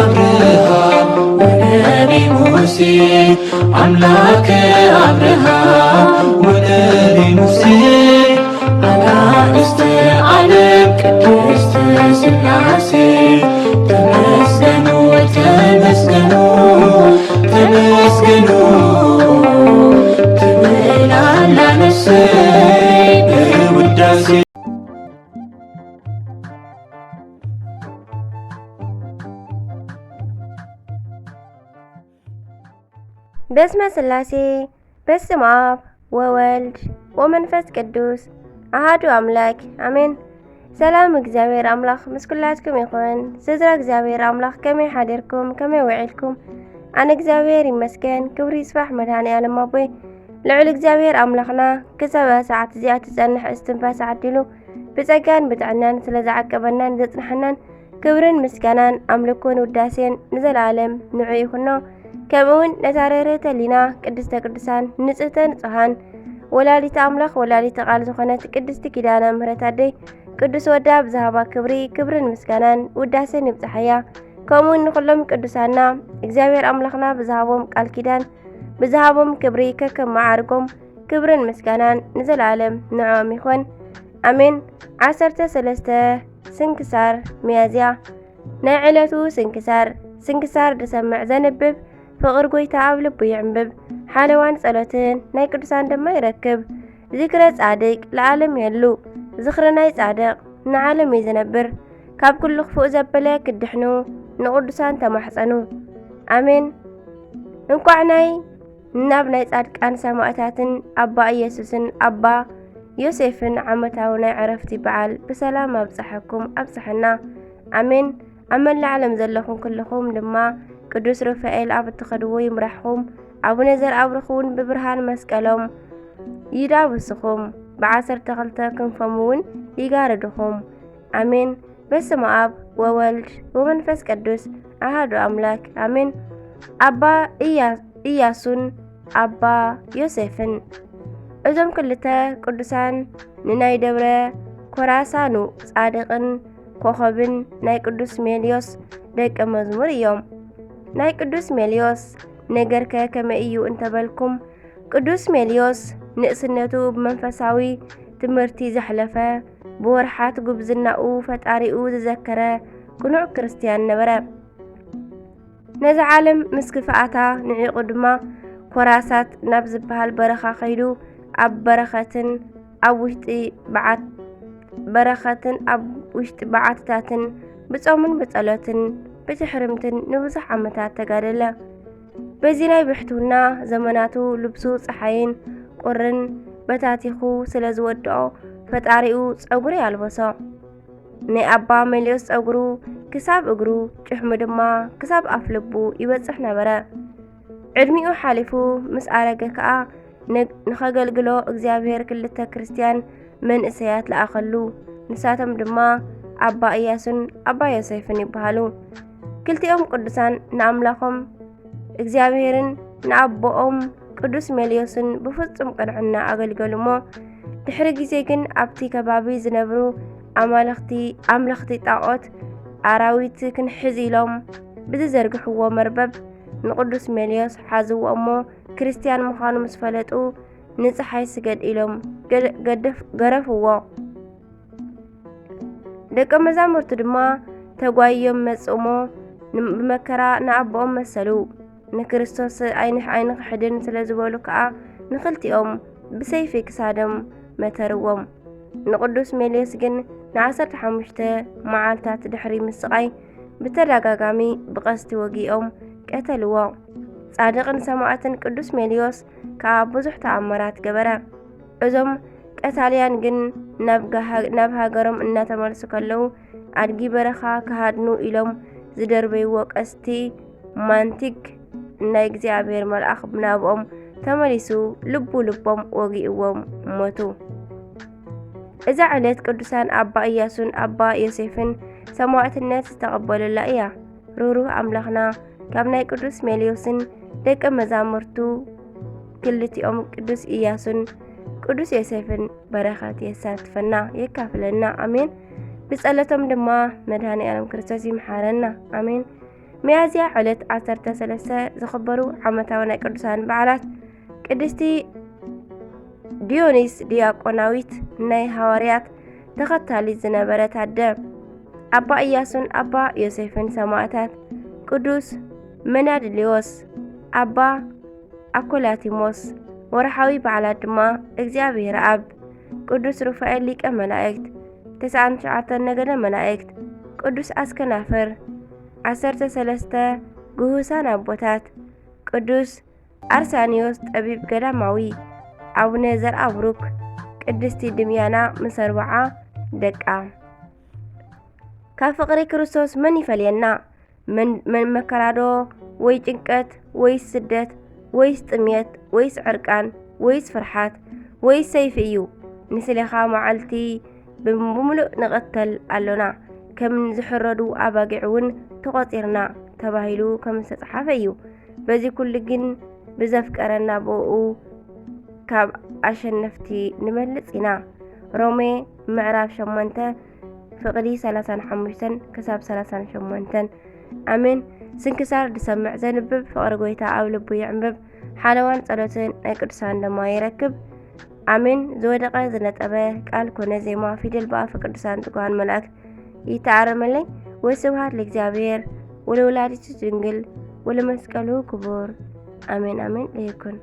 አብርሃም ወነቢ ሙሴ፣ አምላከ አብርሃም ወነቢ ሙሴ፣ አጋእዝተ ዓለም ቅድስት ሥላሴ፣ ተመስገኑ፣ ተመስገኑ፣ ተመስገኑ ትብል ኣላ ነፍሰይ በውዳሴ። በስመ ሥላሴ፣ በስመ አብ ወወልድ ወመንፈስ ቅዱስ አሃዱ አምላክ አሜን። ሰላም እግዚኣብሔር ኣምላኽ ምስ ኩላትኩም ይኹን። ስድራ እግዚኣብሔር ኣምላኽ ከመይ ሓዲርኩም? ከመይ ውዒልኩም? ኣነ እግዚኣብሔር ይመስገን፣ ክብሪ ይስፋሕ መድኃኔ ዓለም ኣቦይ። ልዑል እግዚኣብሔር ኣምላኽና ክሳብ እዛ ሰዓት እዚኣ ትጸንሕ እስትንፋስ ዓዲሉ ብጸጋን ብጥዕናን ስለ ዝዓቀበናን ዘጽንሐናን ክብርን ምስጋናን ኣምልኮን ውዳሴን ንዘለኣለም ንዑ ይኹኖ። ከምኡውን ነታ ርህርህተ ሊና ቅድስተ ቅዱሳን ንጽህተ ንጹሃን ወላዲተ ኣምላኽ ወላዲተ ቃል ዝኾነት ቅድስቲ ኪዳነ ምሕረት ኣደይ ቅዱስ ወዳ ብዝሃባ ክብሪ ክብርን ምስጋናን ውዳሴን ይብጽሓያ። ከምኡውን ንኹሎም ቅዱሳና እግዚኣብሔር ኣምላኽና ብዝሃቦም ቃል ኪዳን ብዝሃቦም ክብሪ ከከም መዓርጎም ክብርን ምስጋናን ንዘለኣለም ንዕኦም ይኹን። ኣሜን። ዓሰርተ ሰለስተ ስንክሳር ሚያዝያ። ናይ ዕለቱ ስንክሳር። ስንክሳር ዝሰምዕ ዘንብብ ፍቕሪ ጐይታ ኣብ ልቡ ይዕንብብ። ሓለዋን ጸሎትን ናይ ቅዱሳን ድማ ይረክብ። ዝክረ ጻድቅ ለዓለም የሉ። ዝኽሪ ናይ ጻድቕ ንዓለም እዩ ዝነብር። ካብ ኩሉ ክፉእ ዘበለ ክድሕኑ ንቅዱሳን ተማሕጸኑ። ኣሜን። እንቋዕ ናይ ናብ ናይ ጻድቃን ሰማእታትን ኣባ ኢየሱስን ኣባ ዮሴፍን ዓመታዊ ናይ ዕረፍቲ በዓል ብሰላም ኣብጽሐኩም ኣብጽሐና። ኣሜን። ኣብ መላእ ዓለም ዘለኹም ኩልኹም ድማ ቅዱስ ሩፋኤል ኣብ እትኸድዎ ይምራሕኹም። ኣቡነ ዘርኣብሩኽ እውን ብብርሃን መስቀሎም ይዳብስኹም፣ ብዓሰርተ ክልተ ክንፎም እውን ይጋርድኹም። ኣሜን። በስመ ኣብ ወወልድ ወመንፈስ ቅዱስ ኣሃዱ ኣምላክ ኣሜን። ኣባ ኢያ-፣ ኢያሱን ኣባ ዮሴፍን። እዞም ክልተ ቅዱሳን ንናይ ደብረ ኮራሳኑ ጻድቕን ኮኸብን ናይ ቅዱስ ሜልዮስ ደቀ መዝሙር እዮም። ናይ ቅዱስ ሜልዮስ ነገርከ ከመይ እዩ እንተበልኩም፣ ቅዱስ ሜልዮስ ንእስነቱ ብመንፈሳዊ ትምህርቲ ዘሕለፈ፣ ብወርሓት ጉብዝናኡ ፈጣሪኡ ዝዘከረ ቅኑዕ ክርስትያን ነበረ። ነዛ ዓለም ምስ ክፍኣታ ንዒቑ ድማ ኮራሳት ናብ ዝበሃል በረኻ ከይዱ ኣብ በረኸትን ኣብ ውሽጢ በዓት-፣ በረኸትን ኣብ ውሽጢ በዓትታትን ብጾምን ብጸሎትን ብትሕርምትን ንብዙሕ ዓመታት ተጋደለ። በዚ ናይ ብሕትውና ዘመናቱ ልብሱ ጸሓይን ቁርን በታቲኹ ስለ ዝወድኦ ፈጣሪኡ ጸጉሪ ኣልበሶ። ናይ ኣባ መሊዮስ ጸጉሩ ክሳብ እግሩ፣ ጭሕሙ ድማ ክሳብ ኣፍ ልቡ ይበጽሕ ነበረ። ዕድሚኡ ሓሊፉ ምስ ኣረገ ከኣ ን-፣ ንኸገልግሎ እግዚኣብሔር ክልተ ክርስትያን መንእሰያት ለኣኸሉ። ንሳቶም ድማ ኣባ ኢያሱን ኣባ ዮሴፍን ይበሃሉ። ክልቲኦም ቅዱሳን ንኣምላኾም እግዚኣብሔርን ንኣቦኦም ቅዱስ ሜልዮስን ብፍጹም ቅንዕና ኣገልገሉ እሞ፣ ድሕሪ ግዜ ግን ኣብቲ ከባቢ ዝነብሩ ኣማልኽቲ፣ ኣምለኽቲ ጣዖት ኣራዊት ክንሕዝ ኢሎም ብዝዘርግሕዎ መርበብ ንቅዱስ ሜልዮስ ሓዝዎ እሞ፣ ክርስትያን ምዃኑ ምስ ፈለጡ፣ ንጸሓይ ስገድ ኢሎም ገደ-፣ ገደፍ-፣ ገረፍዎ። ደቀ መዛሙርቱ ድማ ተጓይዮም መጹ እሞ፣ ን-፣ ብመከራ ንኣቦኦም መሰሉ። ንክርስቶስ ኣይንሕ-፣ ኣይንኽሕድን ስለ ዝበሉ ከኣ፣ ንኽልቲኦም ብሰይፊ ክሳዶም መተርዎም። ንቅዱስ ሜልዮስ ግን ንዓሰርተ ሓሙሽተ መዓልታት ድሕሪ ምስቓይ፣ ብተደጋጋሚ ብቐስቲ ወጊኦም ቀተልዎ። ጻድቕን ሰማዕትን ቅዱስ ሜልዮስ ከኣ ብዙሕ ተኣምራት ገበረ። እዞም ቀታልያን ግን ናብ ጋሃ-፣ ናብ ሃገሮም እናተመልሱ ከለዉ፣ ኣድጊ በረኻ ክሃድኑ ኢሎም ዝደርበይዎ ቀስቲ ማንቲግ ናይ እግዚኣብሔር መልኣኽ ናብኦም ተመሊሱ ልቡ ልቦም ወጊእዎም ሞቱ። እዛ ዕለት ቅዱሳን ኣባ ኢያሱን ኣባ ዮሴፍን ሰማዕትነት ዝተቐበሉላ እያ። ርህሩህ ኣምላኽና ካብ ናይ ቅዱስ ሜልዮስን ደቀ መዛሙርቱ ክልቲኦም ቅዱስ ኢያሱን ቅዱስ ዮሴፍን በረኸት የሳትፈና፣ የካፍለና። ኣሜን። ብጸሎቶም ድማ መድኃኔ ዓለም ክርስቶስ ይምሓረና። ኣሜን። ሚያዝያ ዕለት ዓሰርተ ሰለስተ ዝኽበሩ ዓመታዊ ናይ ቅዱሳን በዓላት። ቅድስቲ ዲዮኒስ ዲያቆናዊት ናይ ሃዋርያት ተኸታሊት ዝነበረት ኣደ። ኣባ ኢያሱን ኣባ ዮሴፍን ሰማዕታት። ቅዱስ መናድሊዮስ፣ ኣባ ኣኮላቲሞስ። ወርሓዊ በዓላት ድማ እግዚኣብሔር ኣብ፣ ቅዱስ ሩፋኤል ሊቀ መላእክት፣ ተስዓን ትሽዓተን ነገደ መላእክት፣ ቅዱስ ኣስከናፍር፣ ዓሰርተ ሰለስተ ግሁሳን ኣቦታት፣ ቅዱስ ኣርሳኒዮስ ጠቢብ ገዳማዊ፣ ኣቡነ ዘርኣብሩክ፣ ቅድስቲ ድምያና ምስ ኣርብዓ ደቃ። ካብ ፍቕሪ ክርስቶስ መን ይፈልየና? መን መን መከራዶ ወይ ጭንቀት ወይስ ስደት ወይስ ጥምየት ወይስ ዕርቃን ወይስ ፍርሓት ወይስ ሰይፊ እዩ? ንስሌኻ መዓልቲ ብምሉእ ንቐተል ኣሎና፣ ከም ዝሕረዱ ኣባጊዕ እውን ተቖጺርና ተባሂሉ ከም ዝተጻሓፈ እዩ። በዚ ኩሉ ግን ብዘፍቀረና ብኡ ካብ ኣሸነፍቲ ንበልጽ ኢና። ሮሜ ምዕራፍ ሸሞንተ ፍቕዲ ሰላሳን ሓሙሽተን ክሳብ ሰላሳን ሸሞንተን። ኣሜን። ስንክሳር ዝሰምዕ ዘንብብ ፍቕሪ ጎይታ ኣብ ልቡ ይዕንብብ። ሓለዋን ጸሎትን ናይ ቅዱሳን ደማ ይረክብ። ኣሜን። ዝወደቐ ዝነጠበ ቃል ኮነ ዜማ ፊደል ብኣፈ ቅዱሳን ትጉሃን መላእክት ይተኣረመለይ። ወስብሃት ለእግዚኣብሔር ወለወላዲቱ ድንግል ወለመስቀሉ ክቡር። ኣሜን ኣሜን ለይኩን።